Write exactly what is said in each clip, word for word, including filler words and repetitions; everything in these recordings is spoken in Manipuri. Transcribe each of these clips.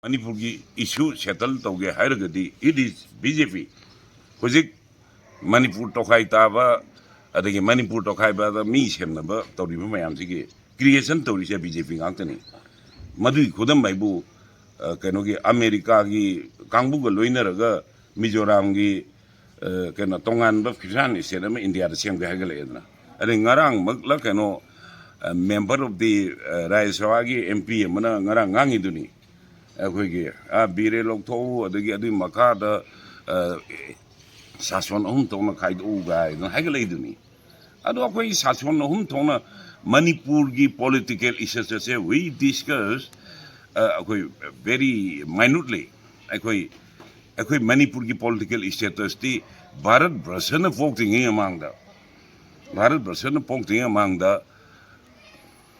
ꯃꯅꯤꯄꯨꯔꯒꯤ ꯏꯁꯨ ꯁꯦꯇꯜ ꯇꯧꯒꯦ ꯍꯥꯏꯔꯒꯗꯤ it is B J P꯫ ꯍꯧꯖꯤꯛ ꯃꯅꯤꯄꯨꯔ ꯇꯣꯈꯥꯏ ꯇꯥꯕ, ꯑꯗꯒꯤ ꯃꯅꯤꯄꯨꯔ ꯇꯣꯈꯥꯏꯕꯗ ꯃꯤ ꯁꯦꯝꯅꯕ ꯇꯧꯔꯤꯕ ꯃꯌꯥꯝꯁꯤꯒꯤ ꯀ꯭ꯔꯤꯌꯦꯁꯟ ꯇꯧꯔꯤꯁꯦ B J P ꯉꯥꯛꯇꯅꯤ꯫ ꯃꯗꯨꯒꯤ ꯈꯨꯗꯝ ꯍꯥꯏꯕꯨ, ꯑ, ꯀꯩꯅꯣꯒꯤ ꯑꯃꯦꯔꯤꯀꯥꯒꯤ ꯀꯥꯡꯕꯨꯒ ꯂꯣꯏꯅꯔꯒ ꯃꯤꯖꯣꯔꯥꯝꯒꯤ, ꯑ, ꯀꯩꯅꯣ, ꯇꯣꯉꯥꯟꯕ ꯈ꯭ꯔꯤꯁꯇꯥꯟ ꯏꯁꯇꯦꯠ ꯑꯃ ꯏꯟꯗꯤꯌꯥꯗ ꯁꯦꯝꯒꯦ ꯍꯥꯏꯒꯠꯂꯛꯑꯦꯗꯅ꯫ ꯑꯗꯩ ꯉꯔꯥꯡꯃꯛꯂ ꯀꯩꯅꯣ, ꯑ, ꯃꯦꯝꯕꯔ ꯑꯣꯐ ꯗꯤ, ꯑ, ꯔꯥꯖ꯭ꯌ ꯁꯚꯥꯒꯤ M P ꯑꯃꯅ ꯉꯔꯥꯡ ꯉꯥꯡꯉꯤꯗꯨꯅꯤ, ꯑꯩꯈꯣꯏꯒꯤ, ꯑ, ꯕꯤꯔꯦ ꯂꯧꯊꯣꯛꯎ, ꯑꯗꯒꯤ ꯑꯗꯨꯒꯤ ꯃꯈꯥꯗ, ꯑ, ꯁꯥꯁꯣꯟ ꯑꯍꯨꯝ ꯊꯣꯛꯅ ꯈꯥꯏꯗꯣꯛꯎ ꯀꯥꯏꯗꯅ ꯍꯥꯏꯒꯠꯂꯛꯏꯗꯨꯅꯤ꯫ ꯑꯗꯣ ꯑꯩꯈꯣꯏ ꯁꯥꯁꯣꯟ ꯑꯍꯨꯝ ꯊꯣꯛꯅ ꯃꯅꯤꯄꯨꯔꯒꯤ ꯄꯣꯂꯤꯇꯤꯀꯦꯜ ꯏꯁꯨꯁꯦ we discuss, ꯑ, ꯑꯩꯈꯣꯏ very minutely꯫ ꯑꯩꯈꯣꯏ, ꯑꯩꯈꯣꯏ ꯃꯅꯤꯄꯨꯔꯒꯤ ꯄꯣꯂꯤꯇꯤꯀꯦꯜ ꯏꯁꯇꯦꯇꯁꯇꯤ ꯚꯥꯔꯠ ꯕ꯭ꯔꯁꯅ ꯄꯣꯛꯇ꯭ꯔꯤꯉꯩ ꯃꯃꯥꯡꯗ, ꯚꯥꯔꯠ ꯕ꯭ꯔꯁꯅ ꯄꯣꯛꯇ꯭ꯔꯤꯉꯩ ꯃꯃꯥꯡꯗ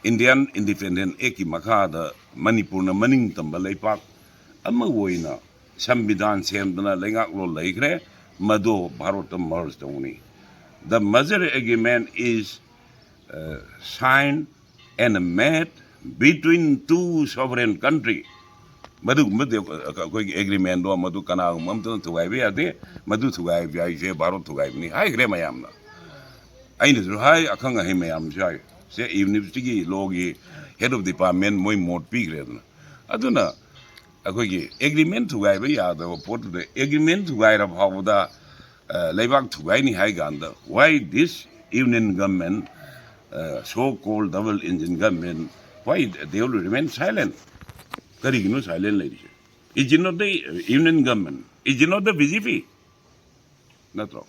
Indian Independent Act ꯀꯤ ꯃꯈꯥꯗ ꯃꯅꯤꯄꯨꯔꯅ ꯃꯅꯤꯡ ꯇꯝꯕ ꯂꯩꯄꯥꯛ ꯑꯃ ꯑꯣꯏꯅ ꯁꯪꯕꯤꯙꯥꯟ ꯁꯦꯝꯗꯅ ꯂꯩꯉꯥꯛꯂꯣꯟ ꯂꯩꯈ꯭ꯔꯦ꯫ ꯃꯗꯨ ꯚꯥꯔꯠꯇ merge ꯇꯧꯅꯤ꯫ The merger agreement is, uh, signed and made between two sovereign country꯫ ꯃꯗꯨꯒꯨꯝꯕ ꯑꯩꯈꯣꯏꯒꯤ ꯑꯦꯒ꯭ꯔꯤꯃꯦꯟꯗꯣ ꯃꯗꯨ ꯀꯅꯥꯒꯨꯝꯕ ꯑꯝꯇꯅ ꯊꯨꯒꯥꯏꯕ ꯌꯥꯗꯦ꯫ ꯃꯗꯨ ꯊꯨꯒꯥꯏꯕ ꯍꯥꯏꯁꯦ ꯚꯥꯔꯠ ꯊꯨꯒꯥꯏꯕꯅꯤ ꯍꯥꯏꯈ꯭ꯔꯦ ꯃꯌꯥꯝꯅ꯫ ꯑꯩꯅꯁꯨ ꯍꯥꯏ, ꯑꯈꯪ ꯑꯍꯩ ꯃꯌꯥꯝꯁꯨ ꯍꯥꯏ, ꯁꯦ ꯌꯨꯅꯤꯚꯔꯁꯤꯇꯤꯒꯤ ꯂꯣꯒꯤ head of department ꯃꯣꯏ ꯃꯣꯠ ꯄꯤꯈ꯭ꯔꯦꯗꯅ꯫ ꯑꯗꯨꯅ ꯑꯩꯈꯣꯏꯒꯤ ꯑꯦꯒ꯭ꯔꯤꯃꯦꯟ ꯊꯨꯒꯥꯏꯕ ꯌꯥꯗꯕ ꯄꯣꯠꯇꯨꯗ ꯑꯦꯒ꯭ꯔꯤꯃꯦꯟ ꯊꯨꯒꯥꯏꯔ ꯐꯥꯎꯕꯗ, ꯑ, ꯂꯩꯕꯥꯛ ꯊꯨꯒꯥꯏꯅꯤ ꯍꯥꯏ ꯀꯥꯟꯗ, why this union government, uh, so called double engine government, why they will remain silent? ꯀꯔꯤꯒꯤꯅꯣ silent ꯂꯩꯔꯤꯁꯦ? Is it not the union government? Is it not the B J P? ꯅꯠꯇ꯭ꯔꯣ?